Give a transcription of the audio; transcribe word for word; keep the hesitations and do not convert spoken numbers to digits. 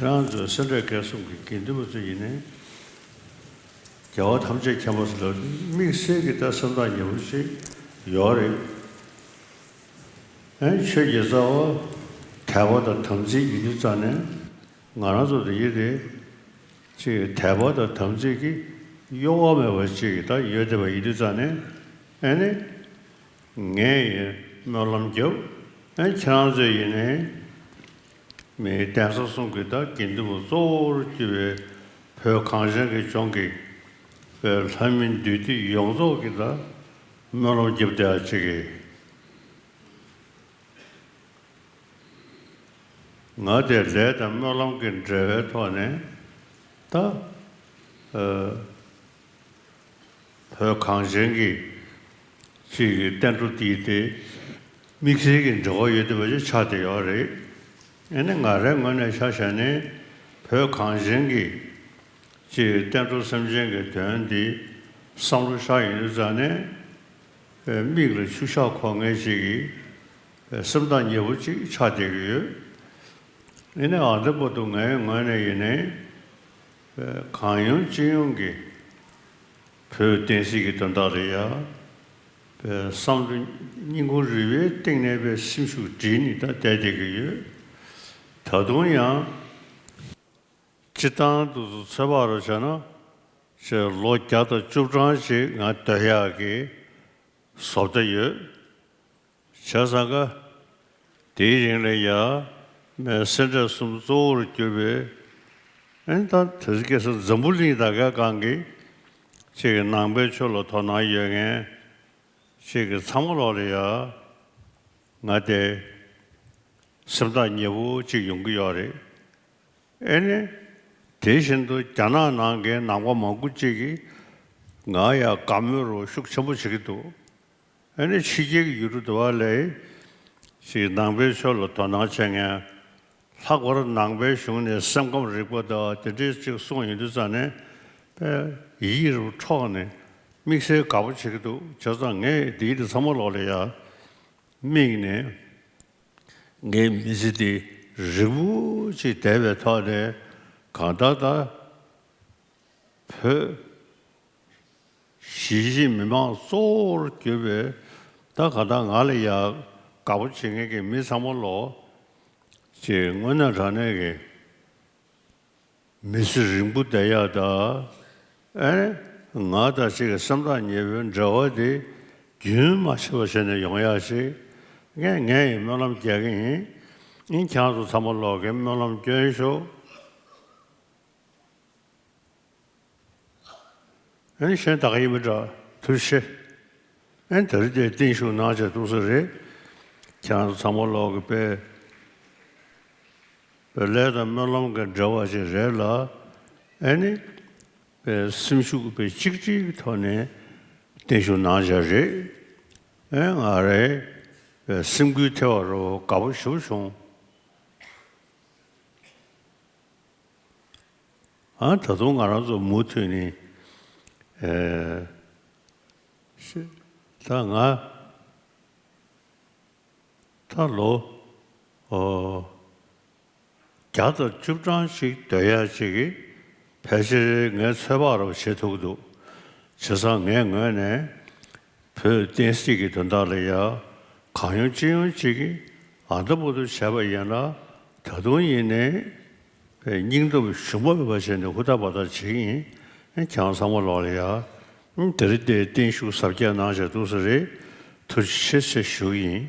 ཁྱེད་རང་ཚོའི་སེ་འབྲས་དགེ་གསུམ་གྱི་དགེ་འདུན་པ་ཚོ་ཡིན་ནའི། རྒྱལ་བ་ཐམས་ཅད་མཁྱེན་པ་ཟེར་ལ་དམིགས་བསལ་གྱི་ད་སེམས་ཐག་ཉེ་པོ་ཞིག་ཡོད་རེད། ཨེ་ཆོས་ཀྱི་རྩ་བ་དད་པ་དང་དམ་ཚིག་ཡིན་དུས་ཙང་ནས། ང་རང་ཚོ་འདི་ཡིན་ཏེ། ཅིག་དད་པ་དང་དམ་ཚིག་གི་གཡོ་བ་མེད་པ་ཅིག་ད་ཡོད་བསྡད་པ་ཡིན་དུས་ཙང་ནས། ཨེ་ནི། ངས་ཡིན་སྨོན་ལམ་རྒྱབ། ཨེ་ཁྱེད་རང་ཚོས་ཡིན་ནའི། མི་གདན་ས་གསུམ་གྱི་ད་དགེ་འདུན་པ་གཙོ་བོར་གྱུར་པའི་བོད་གངས་ཅན་གྱི་ལྗོངས་ཀྱི་བོད་ལྷ་མི་འདུས་སྡེ་ཡོངས་རྫོགས་ཀྱི་ད་སྨོན་ལམ་རྒྱབ་བསྡད་ཡ་ཅིག་གི། ང་དེ་ལས་དང་སྨོན་ལམ་གྱི་འབྲེལ་བའི་ཐོག་ནས་ད། ཨ། བོད་གངས་ཅན་གྱི་ཅིག་གི་བསྟན་འགྲོ་འདི་དེ་དམིགས་བསལ་གྱི་འབྲེལ་བ་ཡོད་བསྡད་པ་ཞིག་ཆགས་བསྡད་ཡོད་རེད། ཨ་ནི་ང་རའི་ངོས་ནས་ཆ་བཞག་ནས་བོད་གངས་ཅན་གྱི་ཅིག་བསྟན་འགྲོ་སེམས་ཅན་གྱི་དོན་འདི་བསམ་བློ་བཞག་ཡོང་དུས་ཙང་ནས། ཨེ་མིག་ལ་ཆུ་ཤག་འཁོར་མཁན་ཞིག་གི་ཨེ་སེམས་ཐག་ཉེ་པོ་ཅིག་ཆགས་བསྡད་ཀྱི་ཡོད། ཨེ་ནས་ཨ་འདི་བར་དུ་ངའི་ངོས་ནས་ཡིན་ནའི། ཨེ་གང་ཡོང་ཅི་ཡོང་གི་བོད་བསྟན་སྲིད་ཀྱི་དོན་དག་ལ་ཡ། ཨེ་བསམ་བློ་སྙིང་ཁུང་རུས་པའི་གཏིང་ནས་པའི་སེམས་ཤུགས་སྒྲིལ་ནས་ད་བསྡད་བསྡད་ཀྱི་ཡོད། ད་དུང་ཡང་། སྤྱིར་བཏང་དུ་ཚོད་དཔག་རུ་བྱས་ན། ཅེས་ལོ་བརྒྱ་དང་བཅུ་གྲངས་ཤིག་ང་སྡོད་ཡག་གི་བཟོ་ལྟ་ཡོད། བྱས་ཙང་ཀ། དེའི་རིང་ལ་ཡ། མི་སེ་འབྲས་གསུམ་གཙོ་བོར་གྱུར་པའི། ཨན་ད་དེ་སྐད་ས་འཛམ་བུ་གླིང་ད་གའི་སྒང་གི་ཅིག་གི་ནང་པའི་ཆོས་ལ་དོ་སྣང་ཡོད་མཁན་ཅིག་གི་ཚང་མ་ལོག་ལ་ཡ། ང་དེ་སེམས་ཐག་ཉེ་པོ་ཅིག་ཡོང་གི་ཡོད་རེད། ཨེ་ནི། དེ་བཞིན་དུ་རྒྱ་ནག་ནང་གི་ནང་པ་མང་པོ་ཅིག་གིས་ང་ཡ་དགའ་མོས་རོགས་ཤུགས་ཆེན་པོ་བྱེད་ཀྱི་འདུག་ཨེ་ནི་ཕྱི་རྒྱལ་གྱི་ཡུལ་གྲུ་དུ་བ་ལས་ཅིག་ནང་པའི་ཆོས་ལ་དོ་སྣང་བྱེད་མཁན། ལྷག་པར་ནང་པའི་གཞུང་ནས་སེམས་ཁམས་རིག་པ་དང་དེ་འདྲས་ཅིག་གསུངས་ཡོང་དུས་ཙང་ནས་དཔེ་ཡིད་རུ་འཕྲོག་ནས་དམིགས་བསལ་དགའ་པོ་བྱེད་ཀྱི་འདུག་བྱས་ཙང་ངས་འདིའི་དེ་ཚང་མ་ལོག་ལ་ཡ། དམིགས་ནས། ངའི་མི་ཚེ་འདི་རིང་པོ་ཅིག་བསྡད་པའི་ཐོག་ནས་གང་ལྟར་ད་བོད་གཞིས་བྱེས་མི་མང་གཙོ་བོར་གྱུར་པའི་ད་གང་ལྟར་ང་ལ་ཡང་དགའ་པོ་བྱེད་མཁན་གྱི་མི་ཚང་མ་ལོ་ཅིག་དངོས་གནས་དྲང་གནས་ཀྱི་མི་ཚེ་རིང་པོ་བསྡད་ཡག་དང་། ཨེ་ང་དང་ཅིག་གི་སེམས་ཐག་ཉེ་པོའི་འབྲེལ་བ་དེ་རྒྱུན་མ་ཆད་པ་བྱས་ནས་ཡོང་ཡག་ཅིག་ངས་ངས་ཡི་སྨོན་ལམ་རྒྱག་གི་ཡིན། ཨིན་ཁྱེད་རང་ཚོ་ཚང་མ་ལོག་གི་སྨོན་ལམ་སྐྱོན་ཤོག་ཨེ་གཞན་དག་ཡིན་མི་འདྲ་ཐུགས་རྗེ་ཆེ། ཨེ་དེ་རིང་དེ་བརྟན་བཞུགས་གནང་བྱས་འདུག་ས་རེད། ཁྱེད་རང་ཚོ་ཚང་མ་ལོག་གི་དཔེ་དཔེ་ལས་དང་སྨོན་ལམ་གྱི་འབྲེལ་བ་ཞིག་རེད་ལ། ཨེ་ནི་དཔེ་སེམས་ཤུགས་དཔེ་གཅིག་སྒྲིལ་གྱི་ཐོག་ནས་བརྟན་བཞུགས་གནང་བྱས་རེད། ཨེ་ང་རའི་དཔེ་སེམས་འགུལ་ཐེབས་པ་རོ་དགའ་པོ་ཞེ་པོ་བྱུང་། ཨ་ད་དུང་ང་རང་ཚོ་མུ་མཐུད་ནས་ཨེ་ཤི་ད་ང་ད་ལོ་ཨོ་བརྒྱ་དང་བཅུ་གྲངས་ཤིག་སྡོད་ཡག་ཅིག་གི་ཕལ་ཆེར་ངས་ཚོད་དཔག་རོགས་བྱེད་ཐུབ་ཀྱི་འདུག་བྱས་ཙང་ངའི་ངོས་ནས། བོད་བསྟན་སྲིད་ཀྱི་དོན་དག་ལ་ཡ། གང་ཡོང་ཅི་ཡོང་ཅིག་གིས་ཨ་མདའ་པོ་ཏོ་བྱས་པ་ཡིན་ན། ད་དུང་ཡིན་ནའི་སྙིང་སྟོབས་ཞུམ་པ་མེད་པ་བྱས་ནས་ཧུར་ཐག་པ་ཐག་བྱེད་ཀྱི་ཡིན། ཁྱེད་རང་ཚང་མ་ལོག་ལ་ཡ། དེ་རིང་འདིར་བརྟན་བཞུགས་གཟབ་རྒྱས་གནང་བྱས་འདུག་ས་རེད། ཐུགས་རྗེ་ཆེ་ཞུ་གི་ཡིན།